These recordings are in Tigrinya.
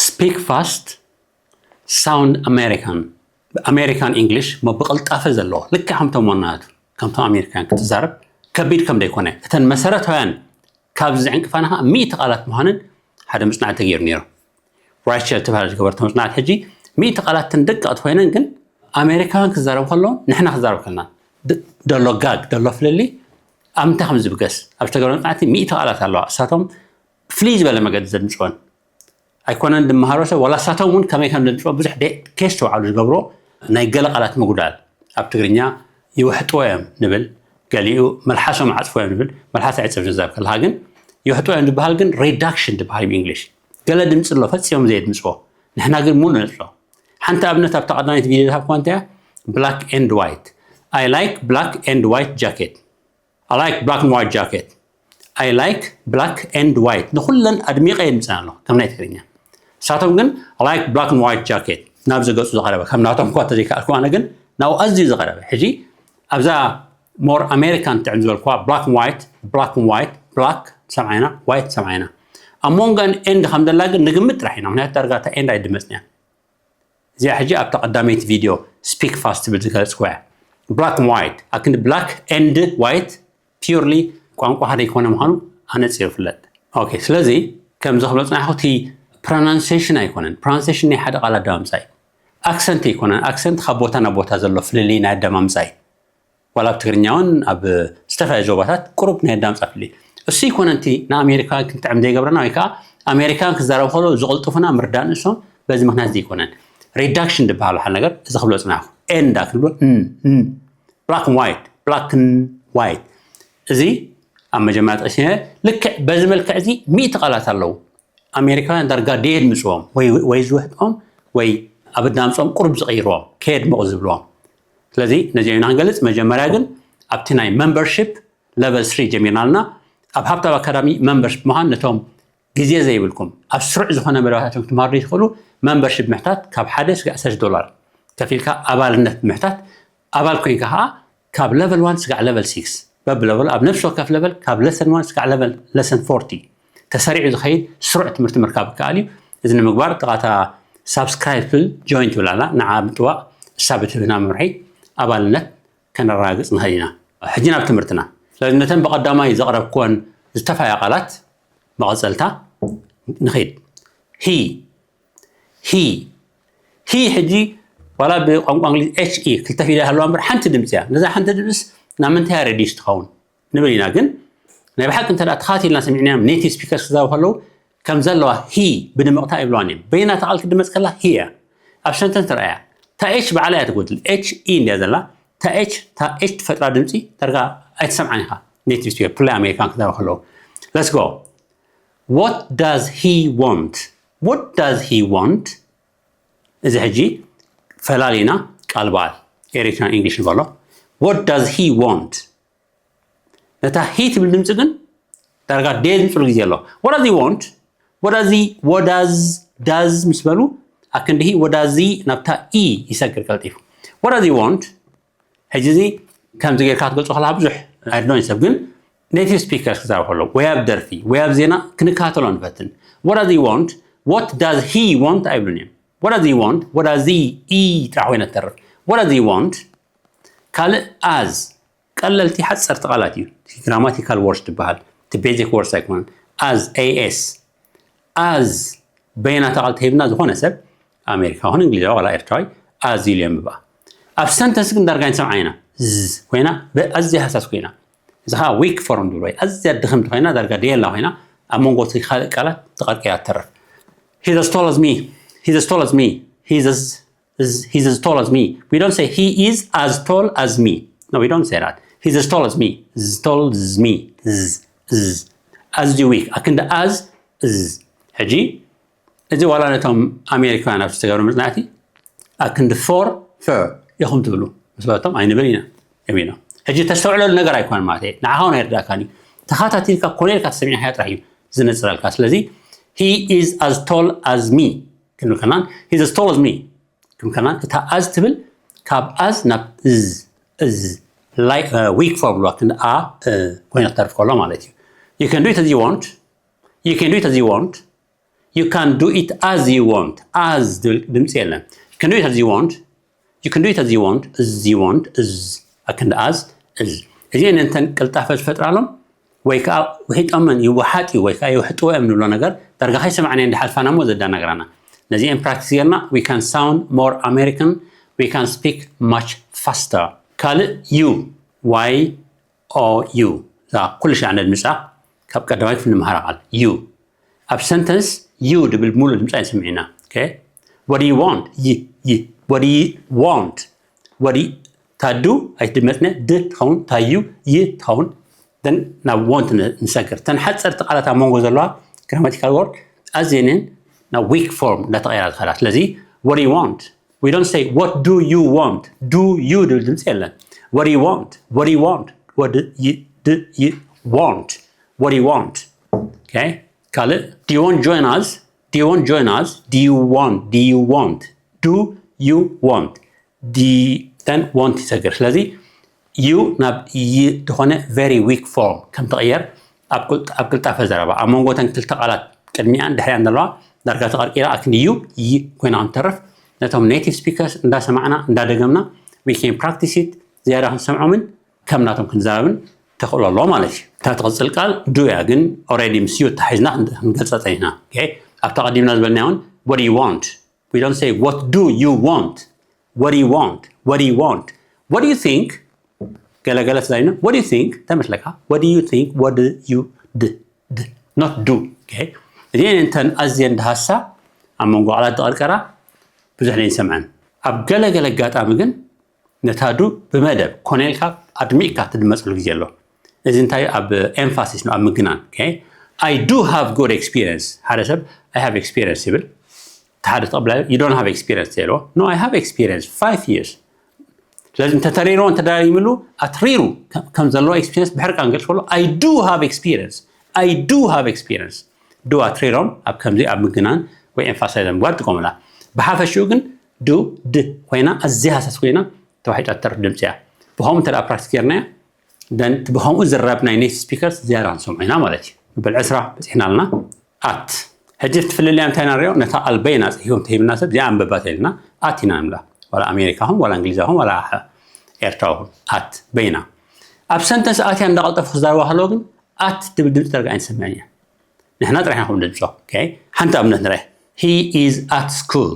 Speak fast, sound American. American English፣ ሞ ብቕልጣፈ ዘለዎ፣ ልክዕ ከምቶም ዋናቱ፣ ከምቶም ኣሜሪካን ክትዛረብ ከቢድ ከም ዘይኮነ፣ እተን መሰረታውያን ካብ ዝዕንቅፋና ከዓ ሚእቲ ቃላት ምዃንን ሓደ መጽናዕቲ ተገይሩ ነይሩ። ራይቸል ተባሃለ ዝገበረቶ መጽናዕቲ። ሕጂ ሚእቲ ቃላት ተን ደቀቕቲ ኮይነን፣ ግን ኣሜሪካውያን ክዛረቡ ከለዉ ንሕና ክዛረብ ከለና ድ-፣ ደሎ ጋግ፣ ደሎ ፍልልይ ኣብ ምንታይ ከም ዝብገስ ኣብ ዝተገበረ መጽናዕቲ ሚእቲ ቃላት ኣለዋ። እሳቶም ፍልይ ዝበለ መገዲ ዘድምፅወን ኣይኮነን ድመሃሮ ሰብ፣ ዋላ እሳቶም እውን ከመይ ከም ዘድምፅዎ ብዙሕ ደ-፣ ከየስተውዓሉ ዝገብሮ ናይ ገለ ቃላት ምጉዳል። ኣብ ትግርኛ ይውሕጥዎ እዮም ንብል፣ ገሊኡ መልሓሶም ዓፅፎ እዮም ንብል። መልሓስ ኣይፅፍ ንዛብ ከለካ ግን ይውሕጥዎ እዮም ዝበሃል ግን ሪዳክሽን ዝበሃል እዩ ብእንግሊሽ። ገለ ድምፂ ኣሎ ፈፂሞም ዘየድምፅዎ፣ ንሕና ግን ሙሉ ነፅሎ። ሓንቲ ኣብነት ኣብታ ቀዳመይቲ ቪድዮ ዝሃብኩዋ እንታይ እያ? Black and white. I like black and white jacket. I like black and white jacket. I like black and white. ንኹለን ኣድሚቐ የድምፀን ኣሎ ከም ናይ ትግርኛ። ንሳቶም ግን I like black and white jacket፣ ናብ ዝገፁ ዝቐረበ፣ ከም ናቶም እኳ ተዘይከኣልኩ ኣነ ግን ናብኡ ኣዝዩ ዝቐረበ። ሕጂ ኣብዛ more American ጥዕም ዝበልኩዋ black and white፣ black and white፣ black ሰምዓና፣ white ሰምዓና። ኣብ መንጎን and ከም ዘላ ግን ንግምት ጥራሕ ኢና፣ ምክንያቱ ዳርጋ እታ and ኣይድመፅን እያ። እዚኣ ሕጂ ኣብታ ቀዳመይቲ ቪድዮ ስፒክ ፋስት ትብል ዝገለፅኩዋ እያ። ብላክ ዋይት ኣክንዲ ብላክ ኤንድ ዋይት ፒርሊ ቋንቋ ሓደ ይኮነ ምዃኑ ኣነፂሩ ይፍለጥ። ኦኬ፣ ስለዚ ከምዚ ክብሎ ፅናሕኩ እቲ ፕሮናንሴሽን ኣይኮነን። ፕሮናንሴሽን ናይ ሓደ ቃል ኣደማምፃ እዩ። ኣክሰንት ኣይኮነን። ኣክሰንት ካብ ቦታ ናብ ቦታ ዘሎ ፍልልይ ናይ ኣደማምፃ እዩ። ዋላ ኣብ ትግርኛ እውን ኣብ ዝተፈላለዩ ዞባታት ቁሩብ ናይ ኣዳምፃ ፍልልይ። እሱ ይኮነ እቲ ንኣሜሪካውያን ክንጥዕም ዘይገብረና ወይ ከዓ ኣሜሪካውያን ክዛረቡ ከለዉ ዝቕልጥፉና ምርዳእ ንሶም በዚ ምክንያት ዘይኮነን። ሪዳክሽን ዝበሃል ሓደ ነገር እዚ ክብሎ ፅናሕኩ። ኤንዳ ክንብሎ ን ን ብላክ ዋይት ብላክ ዋይት። እዚ ኣብ መጀመርያ ጠቂሰ ልክዕ በዚ መልክዕ እዚ ሚእቲ ቃላት ኣለዉ። ኣሜሪካውያን ዳርጋ ደየድ ምፅዎም ወይ ዝውሕጥኦም ወይ ኣብ ኣዳምፅኦም ቁሩብ ዝቕይርዎም ከየድምቑ ዝብልዎም። ስለዚ ነዚኦም ኢና ክንገልፅ። መጀመርያ ግን ኣብቲ ናይ መምበርሺፕ ለቨል ስሪ ጀሚርና ኣለና። ኣብ ሃብታብ ኣካዳሚ መምበርሺፕ ምዃን ነቶም ግዜ ዘይብልኩም ኣብ ስሩዕ ዝኾነ መደባታትኩም ክትመሃሩ ዘይትኽእሉ መምበርሺፕ ምሕታት ካብ ሓደ ስጋዕ ሰለስተ ዶላር ከፊልካ ኣባልነት ምሕታት ኣባል ኮይንካ ከዓ ካብ ለቨል ዋን ስጋዕ ለቨል ሲክስ በብለቨሉ ኣብ ነፍሲ ወከፍ ለቨል ካብ ለሰን ዋን ስጋዕ ለቨል ለሰን ፎርቲ ተሰሪዑ ዝኸይድ ስሩዕ ትምህርቲ ምርካብ ይከኣል እዩ። እዚ ንምግባር ጥቓታ ሳብስክራይብ ትብል ጆይን ትብል ኣላ፣ ንዓ ምጥዋቕ እሳ ብትህብና መምርሒ ኣባልነት ከነረጋግፅ ንኽእል ኢና። ሕጂ ናብ ትምህርትና። ስለዚ ነተን ብቐዳማይ ዘቕረብኩወን ዝተፋያ ቃላት መቐፀልታ ንኽድ። ሂ ሂ ሂ ሕጂ ዋላ ብቋንቋ እንግሊዝ ኤች ኢ ክልተ ፊደል ሃለዋ እምበር ሓንቲ ድምፂ እያ። ነዛ ሓንቲ ድምፅስ ናብ ምንታይ እያ ሬዲዩስ ትኸውን ንብል ኢና። ግን ናይ ብሓቂ እንተ ተኻቲልና ሰሚዕናዮም ኔቲቭ ስፒከርስ ክዛረቡ ከለዉ ከም ዘለዋ ሂ ብድምቕታ ይብለዋን እዮም። በይና እታ ቃል ክትድመፅ ከላ ሂ እያ። ኣብ ሰንተንስ ትረኣያ እታ ኤች ባዕላ እያ ትጎድል። ኤች ኢ እንድያ ዘላ። እታ ኤች እታ ኤች ትፈጥራ ድምፂ ዳርጋ ኣይትሰምዓን ኢኻ። ኔቲቭ ስፒከር ብፍላይ ኣሜሪካን ክዛረቡ ከለዉ። Let's go. What does he want? What does he want? እዚ ሕጂ ፈላሊና ቃል በዓል ኤሪትራን ኢንግሊሽ ንበሎ። What does he want? ነታ ሂ ትብል ድምፂ ግን ዳርጋ ዴ ዝምፅሉ ግዜ ኣሎ። What does he want? What does he, what does, does ምስ በሉ ኣክንዲ ሂ what does he ናብታ ኢ ይሰግር ቀልጢፉ። What does he want? ሕጂ እዚ ከምዚ ጌርካ ክትገልፆ ከለካ ብዙሕ ኣይድሎን ሰብ ግን ኔቲቭ ስፒከርስ ክዛረብ ከሎ ወይ ኣብ ደርፊ ወይ ኣብ ዜና ክንከታተሎ ንፈትን። What does he want? What does he want? ኣይብሉን እዮም። What does he want? What does he ጥራሕ ኮይና ትተርፍ። What does he want? ካልእ ኣዝ ቀለልቲ ሓፀርቲ ቃላት እዩ። ግራማቲካል ወርድስ ትበሃል እቲ ቤዚክ ወርድስ ኣይኮነን። ኣዝ ኤ ኤስ ኣዝ በይና እታ ቃል ተሂብና ዝኾነ ሰብ ኣሜሪካ ይኹን እንግሊዛዊ ዋላ ኤርትራዊ ኣዝ ኢሉ የንብባ። ኣብ ሰንተንስ ግን ዳርጋ ንሰምዓ ኢና ዝ ኮይና ኣዝያ ሃሳስ ኮይና። እዚ ከዓ ዊክ ፎርም ዝብሎ ወይ ኣዝያ ድኽምቲ ኮይና ዳርጋ ደየላ ኮይና ኣብ መንጎ እቲ ካልእ ቃላት ተቐርቂራ ትተርፍ። He's as tall as me. He's as tall as me. He's as is he's as tall as me. We don't say he is as tall as me. No, we don't say that. He's as tall as me. As tall as me. Is is ኣዝዩ ዊክ ኣክንዲ ኣዝ እዝ። ሕጂ እዚ ዋላ ነቶም ኣሜሪካውያን ኣብ ዝተገብረ መፅናዕቲ ኣክንዲ ፎር ፈር ኢኹም ትብሉ ምስ በለቶም ኣይንብል ኢና እዮም ኢሎም። ሕጂ ተስተውዕለሉ ነገር ኣይኮነን ማለት እየ። ንዓኻ እውን ኣይርዳእካን እዩ። ተኸታቲልካ ኮነ ኢልካ ተሰሚዕካዮ ጥራሕ እዩ ዝነፅረልካ። ስለዚ he is as tall as me ክንብል ከለና he's as tall as me ክንብል ከለና እታ ኣዝ ትብል ካብ ኣዝ ናብ እዝ እዝ ዊክ ፎርም ዋ ክንዲ ኣ ኮይና ክተርፍ ከሎ ማለት እዩ። You can do it as you want. You can do it as you want. You can do it as you want. As ዝብል ድምፂ የለን። You can do it as you want. You can do it as you want. As you want. As ኣክንዲ as is። እዚአን እንተን ቅልጣፈ ዝፈጥራሎም ወይ ከዓ ውሒጦመን ይወሓጥ እዩ ወይ ከዓ ይውሕጥዎ እዮም ንብሎ ነገር ዳርጋ ከይሰማዕናየን ድሓልፋና እሞ ዘዳናግራና። ነዚአን ፕራክቲስ ጌርና we can sound more American, we can speak much faster. ካልእ you, Y O U። እዛ ኩሉ ሻዕ ነድምፃ ካብ ቀዳማይ ክፍሊ ንመሃራ ቃል you። ኣብ ሰንተንስ you ድብል ሙሉእ ድምፃ ይስምዒና። Okay? What do you want? ይ ይ What do you want? What do you ታዱ ኣይትድመፅነ ድ ትኸውን ታዩ ይ ትኸውን። Then ናብ want ንሰግር። ተን ሓፀርቲ ቃላት ኣብ መንጎ ዘለዋ ግራማቲካል ወርድ ኣዝየንን ናብ weak form እንዳተቐየራ ዝኸዳ። ስለዚ what do you want? We don't say what do you want? Do you ድብል ድምፂ የለን። What do you want? What do you want? What do you, do you want? What do you want? Okay? ካልእ do you want join us? Do you want join us? Do you want? Do you want? Do you want? ዲ ተን want ይሰግር። ስለዚ you ናብ ይ ዝኾነ very weak form ከም ትቕየር ኣብ ቅልጣፈ ዘረባ ኣብ መንጎ ተን ክልተ ቃላት ቅድሚኣን ድሕሪኣን ዘለዋ ዳርጋ ተቐርቂራ ኣክንዲ you ይ ኮይና ከም ትተርፍ ነቶም native speakers እንዳሰማዕና እንዳደገምና we can practice it ዝያዳ ክንሰምዖምን ከም ናቶም ክንዛረብን ተኽእሎ ኣለዎ ማለት እዩ። እታ ትቕፅል ቃል do እያ፣ ግን already ምስ you ተታሒዝና ክንገልፃ ፀኒሕና። Okay? ኣብታ ቀዲምና ዝበልናዮ እውን what do you want? We don't say what do you want? What do you want? What do you want? What do you think? ገለገለ ስላይና what do you think? ተመስለካ what do you think? What do you d d not do? Okay? እዚአን እንተን ኣዝየን ድሃሳ ኣብ መንጎ ቃላት ዝቐርቀራ ብዙሕ ነይንሰምዐን። ኣብ ገለገለ ኣጋጣሚ ግን ነታ do ብመደብ ኮነ ኢልካ ኣድሚቕካ ትድመፀሉ ግዜ ኣሎ። እዚ እንታይ ኣብ emphasis ነው ኣብ ምግናን። Okay? I do have good experience። ሓደ ሰብ I have experience ይብል። እቲ ሓደ ተቐብላዮ you don't have experience ይልዎ። No, I have experience five years። ስለዚ እንተተሪርዎ እንተደጋጊምሉ ኣትሪሩ ከም ዘለዎ experience ብሕርቃን ገልጽ ከሎ I do have experience. I do have experience። Do ኣትሪሮም ኣብ ከምዚ ኣብ ምግናን ወይ emphasize ኣብ ምግባር ይጥቀሙላ። ብሓፈሽኡ ግን do ድ ኮይና ኣዝያ ሃሳስ ኮይና ተዋሒጣ ትተርፍ ድምፂ እያ። ብኸምኡ እንተ ፕራክቲስ ጌርናያ then ብኸምኡ ዝራብ ናይ native speakers ዝያዳ ክንሰምዖ ኢና ማለት እዩ። መበል ዕስራ በፂሕና ኣለና። At ሕጂ እቲ ፍልልያ እንታይ ኢና ንሪኦ? ነታ ቃል በይና ፅሒፎም ተሂብና ሰብ እዚኣ ኣንበባ ተይልና at ኢና ንብላ። ዋላ ኣሜሪካ ኹን ዋላ እንግሊዛ ኹን ዋላ ኤርትራዊ ኹን at በይና ኣብ ሰንተንስ ኣትያ እንዳቐልጠፉ ክዛረባ ከለዎ ግን at ትብል ድምፂ ዳርጋ ኣይንሰምዕን እያ። ንሕና ጥራሕ ኢና ከም ድምፆ። ሓንቲ ኣብነት ንርአ። He is at school.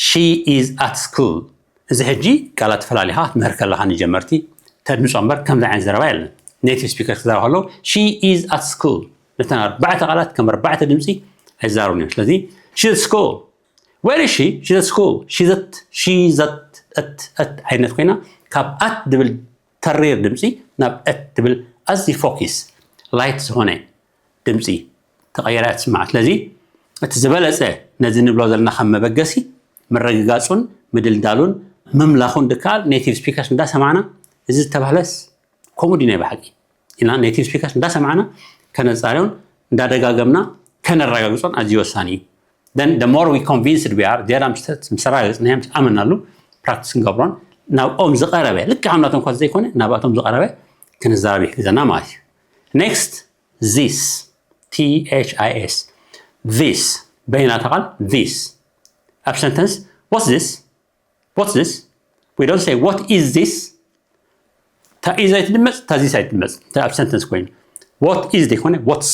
She is at school። እዚ ሕጂ ቃላት ፈላሊኻ ክትምህር ከለኻ ንጀመርቲ ተድምፆ እምበር ከምዚ ዓይነት ዘረባ የለን። Native speaker ክዛረብ ከሎ she is at school ነተን ኣርባዕተ ቃላት ከም ኣርባዕተ ድምፂ ኣይዛረቡን እዮም። ስለዚ she's at school። Where is she? She's at school. She's at she's at at at ዓይነት ኮይና ካብ at ድብል ተሪር ድምፂ ናብ at ድብል ኣዝዩ focus light ዝኾነ ድምፂ ተቐይራ እያ ትስማዕ። ስለዚ እቲ ዝበለፀ ነዚ ንብሎ ዘለና ከም መበገሲ ምርግጋፁን ምድልዳሉን ምምላኹን ድከኣል native speakers እንዳሰማዕና እዚ ዝተባህለስ ከምኡ ድዩ ናይ ብሓቂ ኢልና native speakers እንዳሰማዕና ከነፃርዮን እንዳደጋገምና ከነረጋግፆን ኣዝዩ ወሳኒ እዩ። Then the more we convinced we are ዝያዳ ምስ ኣረጋገፅናዮ ምስ ኣመናሉ ፕራክቲስ ክንገብሮን ናብኦም ዝቐረበ ልክዕ ከም ናቶም እኳ ዘይኮነ ናብኣቶም ዝቐረበ ክንዛረብ ይሕግዘና ማለት እዩ። Next this T H I S this በይና ተቓል this ኣብ ሰንተንስ what's this? What's this? We don't say what is this? Ta is ኣይትድመፅ፣ ta this ኣይትድመፅ። Ta ኣብ ሰንተንስ ኮይኑ what is ዘይኮነ what's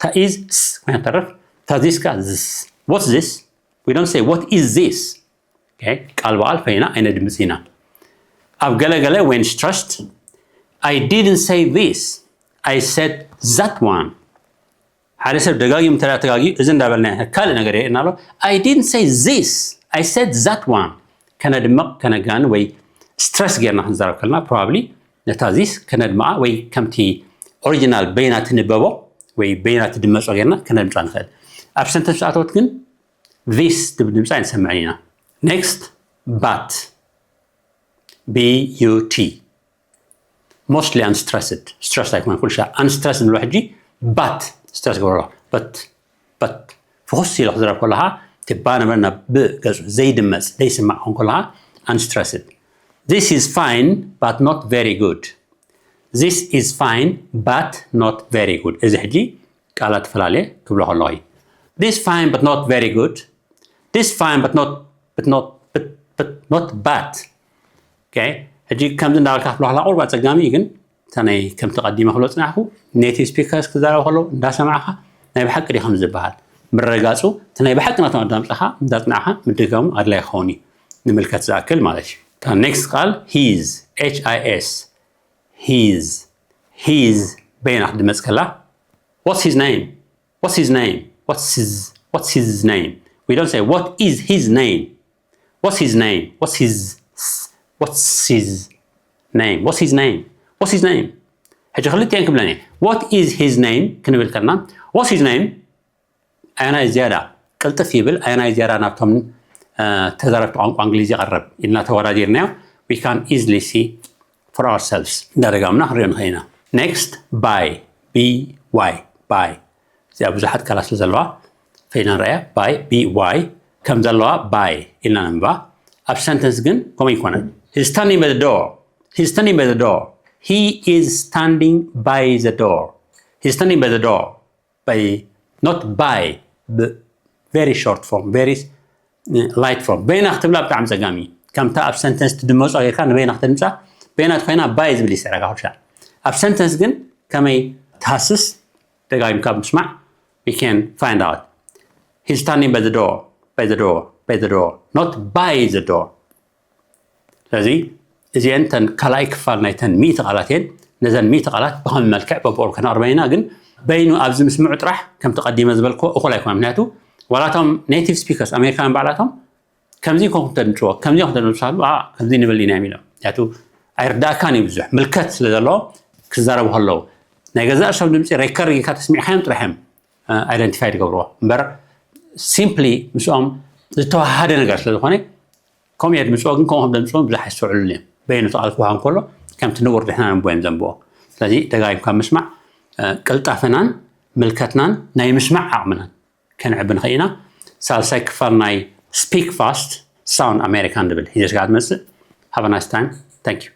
ta is ስ ኮይና ተረፍ ta this ካ this. What's this? We don't say what is this? Okay? ቃል ብቓል ፈይና ኣይነድምፅ ኢና። ኣብ ገለገለ when stressed I didn't say this, I said that one. ሓደ ሰብ ደጋጊሙ እንተ ተጋጊ እዚ እንዳበልና ካልእ ነገር የርእየና ኣሎ። I didn't say this, I said that one። ከነድምቕ ከነጋኒ ወይ ስትረስ ጌርና ክንዛረብ ከለና probably ነታ this ከነድምቓ ወይ ከምቲ ኦሪጂናል በይና ትንበቦ ወይ በይና ትድመጾ ጌርና ከነድምጻ ንኽእል። ኣብ ሰንተንስ ኣተወት ግን this ትብል ድምፂ ኣይንሰምዕን ኢና። Next but B U T mostly unstressed stress ኣይኮነ ኩሉ ሻ unstressed ንብሎ ሕጂ but stress ገብሮ but but ፍኹስ ኢለ ክዝረብ ከለኻ ትባ ነበር ናብ ብ ገጹ ዘይድመጽ ዘይስማዕ ኮን ከለኻ unstressed. This is fine but not very good. This is fine but not very good. እዚ ሕጂ ቃላት ተፈላለየ ክብሎ ከለኹ እዩ። This fine but not very good. This fine but not but not but, but not bad. Okay? ሕጂ ከምዚ እንዳበልካ ክትብሎ ከለካ ቁሩብ ኣጸጋሚ እዩ፣ ግን እታ ናይ ከምቲ ቀዲመ ክብሎ ጽናሕኩ፣ native speakers ክዛረቡ ከለዉ እንዳሰማዕካ ናይ ብሓቂ ድዩ ከም ዝበሃል ምርግጋጹ፣ እቲ ናይ ብሓቂ ናቶም ኣዳምጻኻ እንዳጽናዕካ ምድጋሙ ኣድላይ ክኸውን እዩ፣ ንምልከት ዝኣክል ማለት እዩ። እታ next ቃል his፣ H I S፣ his፣ his በይና ክትድመጽ ከላ what's his name? What's his name? What's his what's his name? We don't say what is his name. What's his name? What's his what's his name? What's his name? What's his name? ሕጂ ክልቲአን ክብለን እየ። What is his name? ክንብል ከልና what's his name? ኣየናይ ዝያዳ ቅልጥፍ ይብል፣ ኣየናይ ዝያዳ ናብቶም ተዛረብቲ ቋንቋ እንግሊዝ ይቐርብ ኢልና ተወዳዲርናዮ። We can easily see for ourselves። እንዳደጋምና ክንሪኦ ንኽእል ኢና። Next by፣ B Y፣ by። እዚኣ ብዙሓት ቃላት ስለ ዘለዋ ፈይና ንረኣያ። By፣ B Y ከም ዘለዋ by ኢልና ነንብባ። ኣብ ሰንተንስ ግን ከምኡ ይኮነን። He's standing by the door. He's standing by the door. He is standing by the door. He's standing by the door. By, not by, very short form, very light form። በይና ክትብላ ብጣዕሚ ጸጋሚ። ከምታ ኣብ ሰንተንስ ትድመጾ ጌርካ ንበይና ክትድምጻ፣ በይና ተኾይና by ዝብል ይስዕረካ ኩሉ ሻዕ። ኣብ ሰንተንስ ግን ከመይ ትሃስስ ደጋጊምካ ብምስማዕ we can find out. He's standing by the door, by the door, by the door, not by the door. ስለዚ እዚአን ተን ካልኣይ ክፋል ናይተን ሚእቲ ቃላት እየን። ነዘን ሚእቲ ቃላት ብኸም መልክዕ በብኦም ከነቕርበን ኢና፣ ግን በይኑ ኣብዚ ምስምዑ ጥራሕ ከምቲ ቀዲመ ዝበልክዎ እኹል ኣይኮነ። ምክንያቱ ዋላቶም native speakers ኣሜሪካውያን ባዕላቶም ከምዚ ኮም ክተድምፅዎ ከምዚ ክተድምፅሉ ከምዚ ንብል ኢና እዮም ኢሎም። ምክንያቱ ኣይርዳእካን እዩ ብዙሕ ምልከት ስለ ዘለዎ ክዛረቡ ከለዉ ናይ ገዛእ ርእሶም ድምፂ ሬከርድ ጌርካ ተስሚዕካዮም ጥራሕ እዮም identify ዝገብርዎ እምበር simply ምስኦም ዝተዋሃደ ነገር ስለ ዝኾነ ከምኡ የድምፅዎ፣ ግን ከምኡ ከም ደምፅዎ ብዙሕ ኣይስተውዕሉን እዮም። በይኑ ተቓል ክወሃብ ከሎ ከምቲ ንቡር ድሕና ነንብቦ እዮም ዘንብቦ። ስለዚ ደጋጊምካ ምስማዕ ቅልጣፈናን ምልከትናን ናይ ምስማዕ ዓቕምናን ከንዕቢ ንኽእል ኢና። ሳልሳይ ክፋል ናይ Speak Fast Sound American ዝብል ሒዘ ስጋዕ ትመፅእ። Have a nice time. Thank you.